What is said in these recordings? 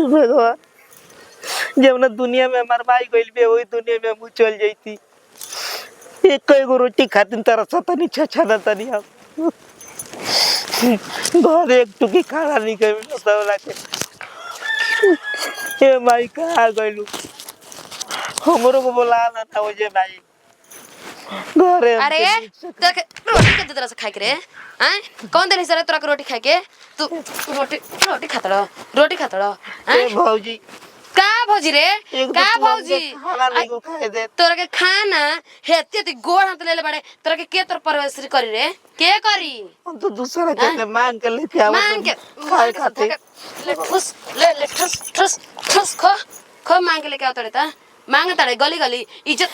भगवान, जब ना दुनिया में हमार माई गइल बे, वही दुनिया में हम चल जैती। एक एगो रोटी खातिर तरसतनी, छछनतनी हम। घर एक टुकी खाना नहीं के मिलत के। ए माई, कहाँ गइलू? हमरो को बोला ना ना हो जे माई घरे। अरे, तोरा के रोटी के दे से खाए के रे? हैं, कौन देले सर तोरा के रोटी खाए के? तू रोटी रोटी खाता रह, रोटी खाता रह। ए हैं? भौजी। का भौजी रे? एक का भौजी? खाना नहीं को खाए दे। तोरा के खाना हेते ते गोड़ हाथ लेले बाड़े। तोरा के तोर परवरिश करी रे? के करी? हम तो दूसरा के मांग के लेके आवत मांग के खाए खातिर। ले ठुस, ले ले, ठुस ठुस ठुस, खो खो। मांग के लेके आओ तड़े त मांग तड़े गली गली। इज्जत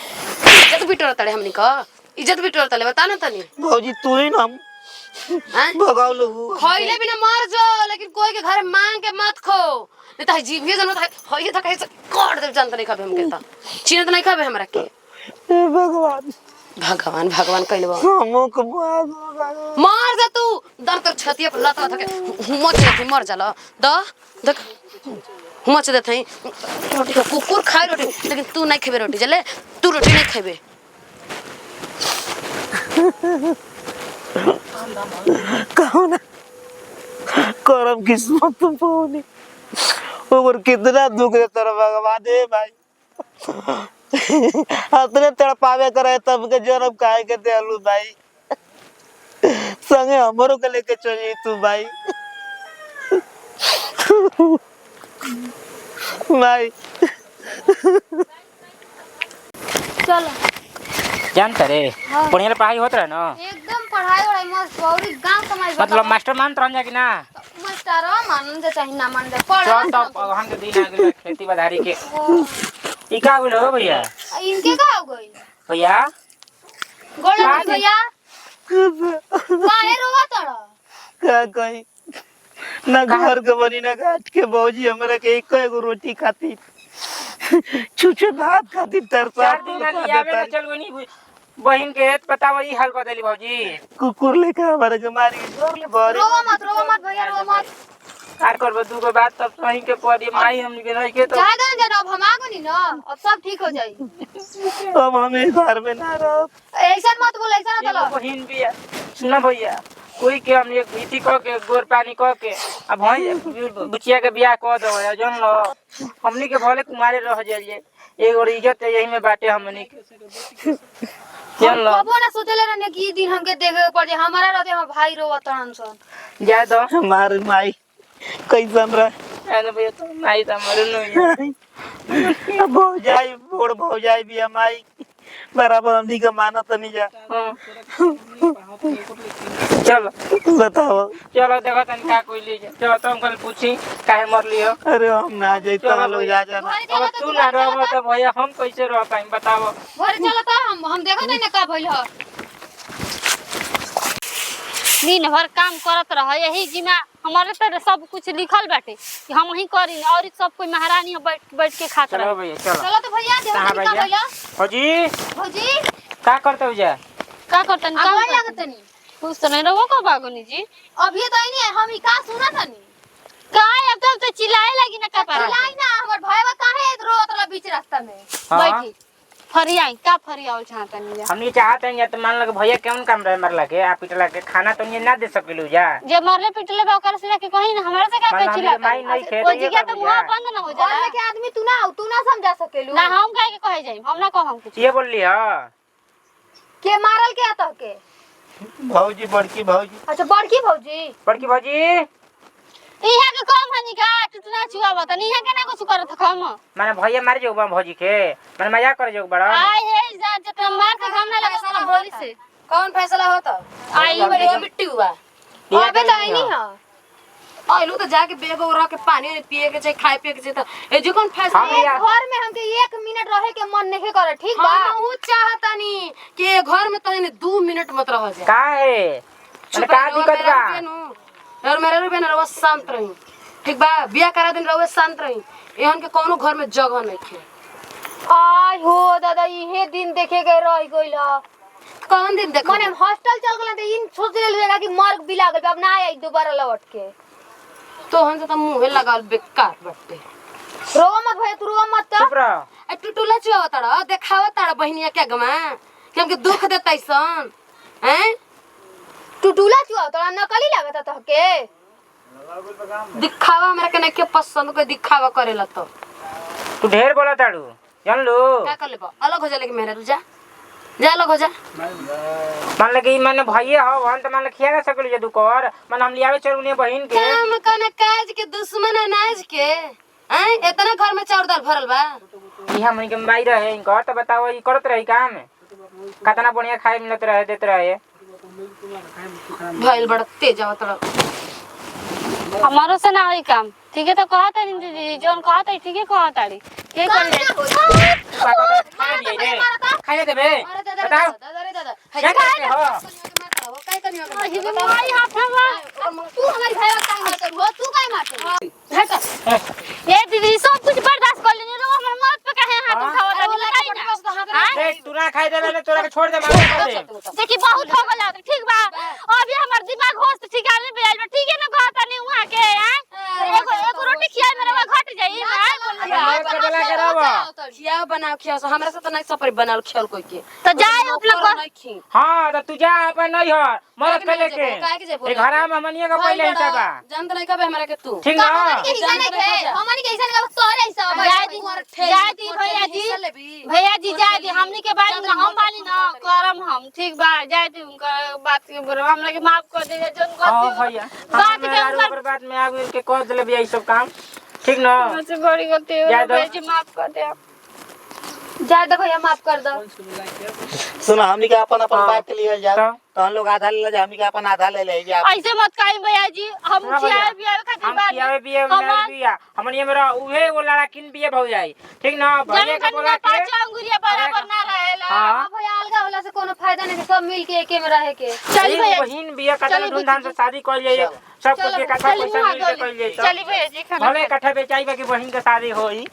इज्जत बिटोर तड़े, हमनी क इज्जत बिटोर तले। बता ना तनी। भौजी, तू ही ना हम हैं? भगावलू। खइले बिना मर जो, लेकिन कोई के घर मांग के मत खो, नहीं तो जीभिए जन्म हइए त कहीं से काट देव। जानत नहीं खाबे हमके त, चिन्हत नहीं खाबे हमरा के। हे भगवान। भगवान भगवान कइले बा। हमो को भगवान। मर जा तू, दर तर छतिया पर लत लत के मच देत, मर जाला। द देख, मच देत हई रोटी के। कुकुर खाए रोटी, लेकिन तू नहीं खेबे रोटी। जले तू रोटी नहीं खेबे। कहो ना, करम किस्मत तुम पौनी ओकर कितना दुख दे तेरा भगवान। हे भाई, अतने तड़पावे करे तब के जन्म काहे के देलू भाई? संगे हमरो के लेके चली तू भाई। भाई। चलो। जानता रे, बढ़िया पढ़ाई होत रहे ना? एकदम, पढ़ाई वढ़ाई मस्त और गांव समाज। मतलब मास्टर मानत रहन जा कि ना? मास्टर मान जा चाहे ना मान जा, पढ़। चल तब, अगहन के दिन आ गेल खेती बधारी के। ई का गेल हो भैया? इनके का हो गई? भैया। गोड़ लगी भैया, काहे रोवा तड़? का कहीं ना घर के बनी ना घाट के। भौजी, हमरा के एक एगो रोटी खातिर, छुछे भात खातिर तरसा 4 दिन ना लियावे ना चल गनी बहिन के, बताओ, ई हाल बदली भौजी। कुकुर लेके हमारे के मारी के घर ले भरे। रोवा मत, रोवा मत भैया, रोवा मत। कार करबो? दूगो बात तब सही के पड़ी माई, हमनी के नहीं के तो। चाहे दो ना, अब हम आ गनी ना, अब सब ठीक हो जाई। अब हम इस घर में ना रह। ऐसा मत बोल, ऐसा मत एगो बोल। बहिन भी है। सुना भैया, कोई के हमनी एक भीती क के, गोर पानी क के अब भई बुचिया के बियाह क दो जन लो। हमनी के भले कुमारे रह जाइए, एगो इज्जत यही में बाटे हमनी के, जन लो। कबो ना सोचले रहने कि ई दिन हमके देखे के पड़ जाए। हमारा रहते हम भाई रोवा तड़न सन। जा दो। हमार माई कैसन रह? अरे भैया, तो माई तो मरे नहीं। भौजाई, बोड़ भौजाई भी माई बराबर हमनी के मानत नहीं जा। हाँ। चलो। बताओ। चलो, देखो तन का कोई ले जा। चलो तो हम कल पूछी काहे मरली हो। अरे, हम ना जाई, चलो लोग भैया। जा जाना। घरे चलो। अब तू ना रहब तो भैया हम कैसे रह पाई, बताओ। घरे चलो त, हम देखत ना का भइल ह। दिन भर काम करत रह, यही जिम्मा हमारे तर सब कुछ लिखल बाटे कि हम ही करी और सब कोई महारानी बैठ बैठ के खात चलो रहे। भैया, चलो। चलो तो भैया, देखो कहाँ तनी का भैया? भइल ह। भौजी। भौजी। का करते हो जा? का करतन? आ काम गोड़ करतन। लागतनी। कुछ तो नहीं रहो का बागोनी जी। अभी तो नहीं हम ई का सुना तनी? का अब तो चिल्लाए लगी ना का पारा? चिल्लाई ना, हमर भाईवा काहे रोत रहा बीच रास्ता में? हाँ। बैठी फरियाई का फरियावल चाहतनी जा? हमनी चाहत हैं या तो मान लगे भैया केवन काम रहे मरला के आ पिटला के खाना तो ये ना दे सकेलू जा। जे मरले पिटले बा ओकरा से जाके कहीं ना, हमारे से का मान के लो चिल्ला? हमनी के माई नहीं खे, ओ तो ये जिया तो करबू मुंह जा। बंद ना हो घर जाला। में के आदमी तू ना हो, तू ना समझा सकेलू? ना, हम काहे के कहे जाई? हम ना कहम कुछ। ये बोलली ह। के मारल के आता के? भौजी, बड़की भौजी। अच्छा, बड़की भौजी। बड़की भौजी। इहाँ के कम हनी का टुटना चुआवत तनी, इहाँ के ना कुछ करत हम। माने भैया मारे जो बा भौजी के, माने मजाक करे जो बड़ा। आय हे जा, जितना मार के घाम ना लगे साला बोली से। कौन फैसला होता? आई। बड़ी मिट्टी हुआ। अबे तो आईनी ह। आइलू तो जाके बेगो रख के पानी उनी पिए के चाहे, खाए पिए के चाहे, त ए जो कौन फैसला? हम या घर में हमके 1 मिनट रहे के मन नहीं करे, ठीक बा? हम चाहतानी कि ए घर में तनी 2 मिनट मत रह जा। का है, माने का दिक्कत बा? और मेरा रुपया ना रहुआ, शांत रही, ठीक बा? बियाह करा दिन रहुआ, शांत रही। एहन के कोनो घर में जगह नहीं खे। आय हो दादा, इहे दिन देखे के रह गइल ह। कौन दिन देखो? माने हम हॉस्टल चल गेलन त इन सोच लेल कि मर्ग बिला गेल, अब ना आई दोबारा लौट के। तो हम से तो मुंहे लगाल बेकार बटे। रोवा मत भैया, तू रोवा मत त। चुप रह। ए टुटुला चुआवा ताड़ा, देखावा ताड़ा बहिनिया के गमा कि हमके दुख देतै सन हैं। टुटुला चुआ तोरा नकली लागत तहके। दिखावा हमरा के नहीं पसंद, कोई दिखावा करेला तो तू ढेर बोला ताड़ू जान लो। का कर लेबो? अलग हो जा लेके मेहरा, जा जा अलग हो जा। मान लगे ई माने भैया हो हम तो मान ले खिया ना सकल जे दुकर मान हम लियावे चल उन्हें बहिन के। काम कने काज के दुश्मन अनाज के हैं, इतना घर में चाउर दाल भरल बा। ई हमनी के माई रहे इनकर तो बताओ ई करत रही काम, कितना बढ़िया खाए मिलत रहे देत रहे। भइल बड़ा तेज आवत रह। हमारो से ना होई काम, ठीक है तो कहत है दीदी जोन कहत है ठीक है कहत है के कर ले। खाए देबे अरे दादा रे बताओ दादा रे दादा, क्या करते हो? काय कनियो के अरे माई हाथ में तू हमारी भाई काहे मारत हो? तू काहे मारत? ये दीदी सब कुछ बर्दाश्त कर लेनी रो हमर मौत पे काहे हाथ उठावत है बताई ना। हाँ? देख तू ना खाए देबे ना तोरा के छोड़ दे मार कर दे। देखी बहुत हो गला ठीक बा, अभी हमर दिमाग होश ठिकाने पे आइल बा, ठीक है ना कहता नहीं वहां के हैं। एगो एगो रोटी खियाए मेरा घट जाई हां बोलिया। मरद के बोला के रहो। खियाओ बनाओ खियाओ, हमरा से तो नहीं सपरी बनाल खियाल कोई के। तो जाए उपलब्ध नहीं खी। हां तो तू जा अपन नहीं हो मरद के लेके। काहे के जेबो? ए घरा में हमनिया का पहले हिस्सा बा। जानत नहीं कबे हमरा के तू। ठीक ना? हमनी के हिस्सा नहीं है, हमनी के हिस्सा नहीं तोरे हिस्सा बा। जाए दी, जाए दी भैया जी, भैया जी जाए दी, हमनी के बानी ना हम बानी ना करम हम, ठीक बा जाए दी उनका बात के बोलो हमरा के माफ कर दे जोन हां गलती भैया बात के हम उनकर ऊपर बात में आगे के कह देले भी ई सब काम, ठीक ना? हमसे बड़ी गलती हो जाए दो। भैया जी माफ कर दे आप। जा दे भैया माफ कर दो। सुना हमनी के अपन अपन हाँ। बात लिहल जा, तो? तो हम लोग आधा ले जा, हमनी के अपन आधा ले ले जा। ऐसे मत कहीं भैया जी, हम सुना भैया, खियाए पियाए खातिर हम बानी। खियावे पिए हमार- बिया हमनिया मेरा उहे वो लड़ा किन बिया भौ जाई, ठीक ना? भैया जन के खन बोला में के पांच अंगुरिया बराबर ना रहेला। हां भैया अलगा होला से कोनो फायदा नहीं, सब मिल के एके में रहे के। चली भैया जी, बहिन बिया कतना चली धूमधाम से शादी कइल जाई, सब कुछ के इकट्ठा चली पैसा मुँह मिल के कइल जाई। चली भैया जी खाना भले इकट्ठा बेचाई बाकी बहिन के शादी होई।